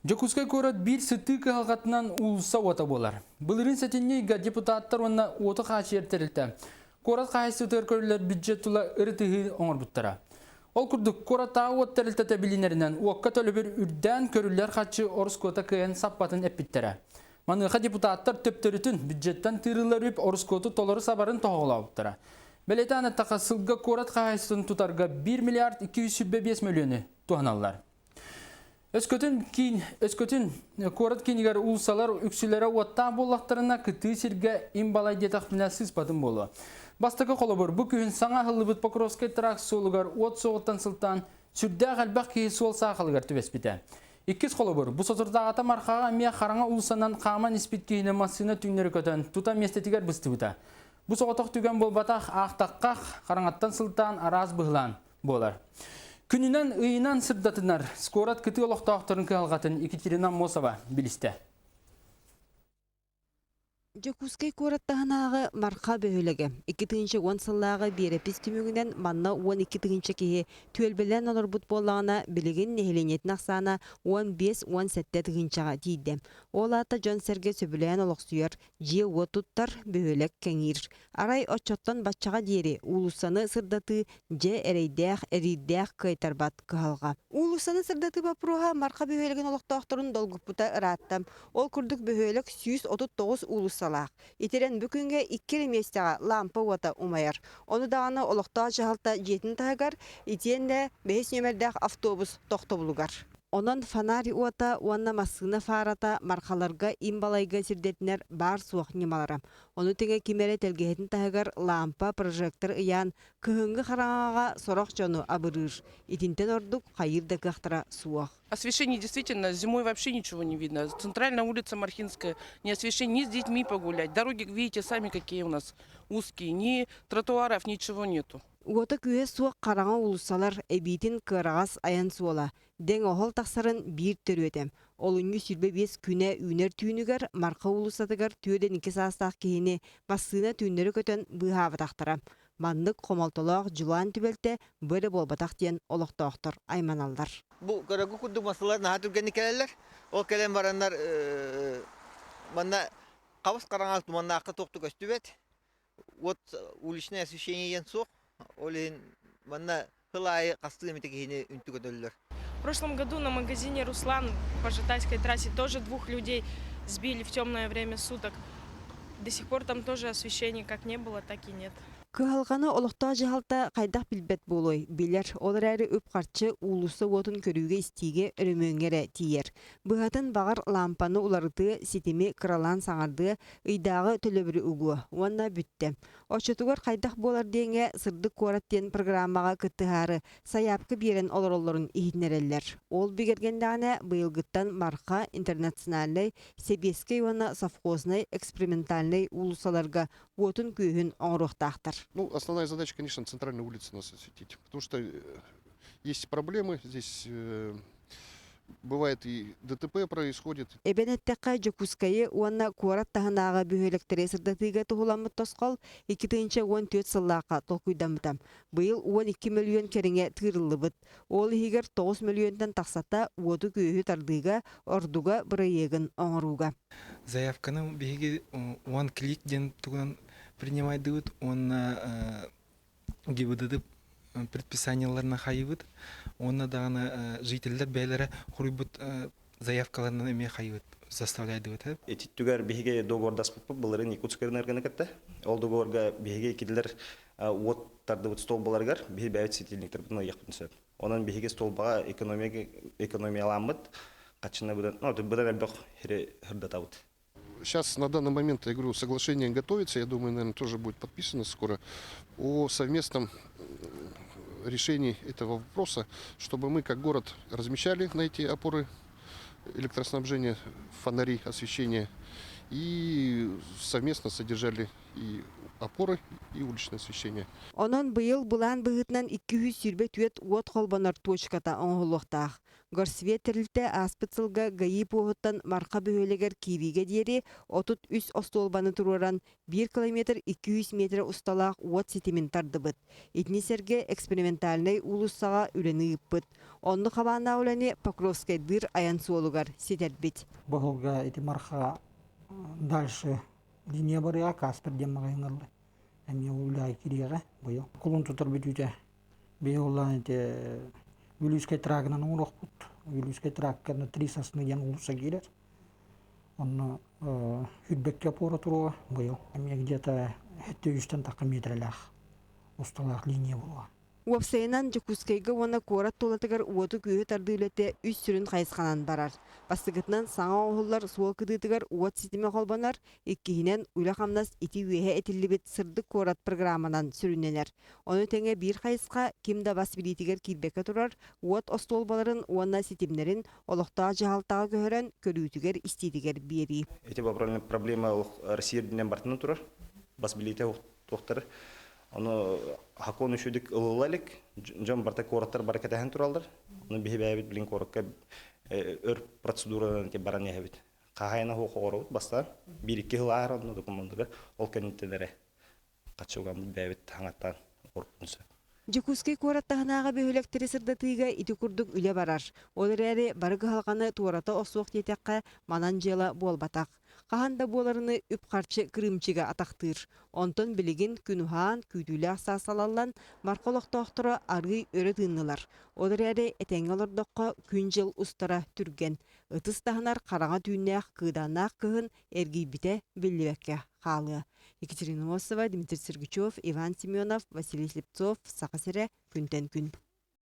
Дьокуускай куорат биир сытыы кыһалҕатынан уулусса уота буолар. Былырыын сэтинньи ыйга депутаттар уонна уоту хааччыйар тэрилтэ куорат хаһаайыстыбатыгар көрүллэр бюджет тула ырытыһыы оҥорбуттара. Ол курдук, куораттааҕы уот тэрилтэтэ билинэринэн уокка төлөбүр үрдээн көрүллэр харчы ороскуота кыайан саппатын эппиттэрэ. Маныаха депутаттар төптөрүтүн бюджеттан тыырыллар үп ороскуоту толору сабарын тоһоҕолообуттара. Бэлиэтээн эттэххэ, сылга куорат хаһаайыстыбатын тутарга 1 миллиард 225 мөлүйүөнү туһаналлар. Өскөтүн киин, өскөтүн куорат киинигэр уулуссалар үксүлэрэ уоттаах буоллахтарына, кытыы сиргэ им балай диэтэхпинэ сыыспатым буолуо. Бастакы холобур, бу күһүн саҥа аһыллыбыт Покровскай тракт суолугар уот суоҕуттан сылтаан сүрдээх элбэх киһи суол саахалыгар түбэспитэ. Иккис холобур, бу соторутааҕыта Мархаҕа эмиэ хараҥа уулуссанан хааман испит киһини массыына түҥнэри көтөн, тута миэстэтигэр быстыбыта. Бу соҕотох түгэн буолбатах, аахтахха, хараҥаттан сылтаан араас быһылаан буолар. Күнүнэн ыйынан сырдатынар куорат кытыы олохтоохторун кыһалҕатын Екатерина Аммосова билистэ. Дьокуускай куорат таһынааҕы Марха бөһүөлэгэ 2010 сыллааҕы биэрэпис түмүгүнэн манна 12 тыһыынча киһи түөлбэлээн олорбут буоллаҕына, билигин нэһилиэнньэтин ахсаана 15-17 тыһыынчаҕа тиийдэ. Ол аата дьон-сэргэ сөбүлээн олохсуйар, дьиэ-уот туттар, бөһүөлэк кэҥиир. Арай оччоттон баччаҕа диэри уулуссаны сырдатыы дьэ эрэйдээх, эриирдээх кыайтарбат кыһалҕа. Уулуссаны сырдатыы боппуруоһа Марха бөһүөлэгин олохтоохторун долгуппута ыраатта. Ол курдук бөһүөлэк 139 уулуссалаах. Итирэн бу күҥҥэ икки эрэ миэстэҕэ лаампа уота умайар. Ону даҕаны олохтоох дьаһалта дьиэтин таһыгар итиэннэ бэһис нүөмэрдээх автобус тохтобулугар. Онон фонарь уота уонна массыына фарата мархаларга им балайга сирдэтинэр баар-суох ньымалара. Ону тэҥэ ким эрэ тэлгэһэтин таһыгар лаампа, прожектор ыйаан, кыһыҥҥы хараҥаҕа сорох дьону абырыыр. Итинтэн ордук хайыыр да кыахтара суох. Освещение действительно зимой вообще ничего не видно. Центральная улица Мархинская, не освещение, ни с детьми погулять. Дороги, видите, сами какие у нас узкие, ни тротуаров, ничего нету. Уота-күүһэ суох хараҥа уулуссалар эбиитин кыараҕас айан суола, дэҥ-оһол тахсарын биир төрүөтэ. Олунньу 25 күнэ үүнэр түүнүгэр Марха уулуссатыгар 42 саастаах киһини массыына түүннэри көтөн быыһаабатахтара. Маннык хомолтолоох дьулаан түбэлтэ бу эрэ буолбатах диэн олохтоохтор айманаллар. Бу көрөгү курдук массыылар наһаа түргэнник кэлэллэр. Ол кэлэн бараннар манна хабыс хараҥа туманнаахха туох да көстүбэт. Вот уличное освещение диэн суох. Ол иһин манна сыл аайы хастыы эмитэ киһини үнтү көтөллөр. В прошлом году на магазине «Руслан» по Жатайской трассе тоже двух людей сбили в темное время суток. До сих пор там тоже освещения как не было, так и нет. Кыһалҕаны олохтоох дьаһалта хайдах билбэт буолуой? Билэр, ол эрээри үп-харчы уулусса уотун көрүүгэ-истиигэ өрөмүөҥҥэ эрэ тиийэр. Быһатын баҕар лаампаны уларытыа, ситими кыралаан саҥардыа, ыйдааҕы төлөбүрү угуо уонна бүттэ. Оччотугар хайдах буолар диэҥҥэ «Сырдык куорат» диэн программаҕа кыттыһаары сайаапка биэрэн олороллорун иһитиннэрэллэр. Ол бигэргэннэҕинэ, быйылгыттан Марха интернациональнай, Сэбиэскэй уонна совхознай экспериментальнай уулуссаларга уотун-күөһүн оҥоруохтаахтар. Ну, основная задача, конечно, центральную улицу нас осветить, потому что есть проблемы здесь, бывает и ДТП происходит. Эбэн эттэххэ, Дьокуускайы уонна куорат таһынааҕы бөһүөлэктэри сырдатыыга туһуламмыт тосхол 2014 сыллаахха толкуйдаммыта. Быйыл 12 мөлүйүөн кэриҥэ тыырыллыбыт. Ол иһигэр 9 мөлүйүөнтэн тахсата уоту-күөһү тардыыга, ордуга бырайыагын оҥорууга. Заявканы биһиги one click диэн тугунан принимайдыбыт уонна ГИБДД предписаниеларына хайыбыт уонна даҕаны жителлэр бэйэлэрэ хоруйбут заявкаларынан эмиэ хайыбыт заставляйдыбыт. Ититтүгэр биһиги договордаспыппыт былырыын Якутскэнергоны кытта. Ол договорга биһиги кинилэр уот тардыбыт столбаларыгар биһи бэйэбит светильниктарбытын ыйыахпытын сөп. Онон биһиги столбаҕа экономияламмыт хаччына быдан, ну, быдан элбэх хири хырдатабыт. Сейчас на данный момент, я говорю, соглашение готовится, я думаю, наверное, тоже будет подписано скоро, о совместном решении этого вопроса, чтобы мы как город размещали на эти опоры электроснабжения, фонари, освещения и совместно содержали и опоры, и уличное освещение. Онон быйыл былаан быһыытынан 224 уот холбонор точката оҥоһуллуохтаах. Горсвет тэрилтэ ааспыт сылга ГАИ пуоһуттан Марха бөһүөлэгэр киириигэ диэри 33 остуолбаны туруоран, биир километр 200 миэтэрэ усталаах уот ситимин тардыбыт. Итини сэргэ экспериментальнай уулуссаҕа үлэни ыыппыт. Оннук хабааннаах үлэни Покровскайдыыр айан суолугар ситэрбит. Бу ити Марха дальше линия барыа Каспер диэн маҕаһыын эмиэ үлэҕэ кириэҕэ быйыл. Кулун тутар бүтүүтэ быйыл улаан ити Вилюйскай трагынан оҥоруохпут. Вилюйскай тракка Три сосны диэн уулусса киирэр. Онно Хүрбэккэ опора туруоҕа быйыл. Эмиэ где-то 700 тахха миэтэрэлээх усталаах линия буолуоҕа. Уопсайынан, Дьокуускайга уонна куорат тулатыгар уоту-күүһү тардыы үлэтэ үс сүрүн хайысханан барар. Бастакытынан, саҥа оҥоһуллар суол кытыытыгар уот ситимэ холбонор, иккиһинэн, үлэ-хамнас ити үөһэ этиллибит Сырдык куорат программанан сүрүннэнэр. Ону тэҥэ биир хайысха ким да бас билиитигэр киирбэккэ турар уот остуолбаларын уонна ситимнэрин олохтоох дьаһалтаҕа көһөрөн көрүүтүгэр-истиитигэр биэрии. Ити проблема Россия үрдүнэн бартынан турар. Бас билиитэ туохтар Ону хакон үчүдүк ылыла илик. Дьон барта куораттар бары кэтэһэн тураллар. Ону биһи бэйэбит билин куоракка өр процедуранан баран иһэбит. Хаһайына хуох оҕоробут бастаан. Биир-икки сыл ааһар онно докумуоннарга ол кэнниттэн эрэ хаччыгаммыт бэйэбит хаҥаттаан оҥорбутун сөп. Дьокуускай куорат таһынааҕы бөһүөлэктэри сырдатыыга ити курдук үлэ барар. Ол эрээри бары кыһалҕаны туората охсуох диэтэххэ, манан дьыала буолбатах. Хаһан да буоларыныы үп-харчы кырыымчыга атахтыыр. Онтон билигин күн уһаан, күүтүүлээх саас салаллан, Марха олохтоохторо арыый өрө тыыннылар. Ол эрээри этэҥҥэ олордоххо күн-дьыл устара түргэн. Ытыс таһынар хараҥа түүннээх кыыдааннаах кыһын эргийбитэ биллибэккэ хаалыа. Екатерина Осова, Дмитрий Сергучев, Иван Семенов, Василий Слепцов, Саха сирэ, күнтэн күн.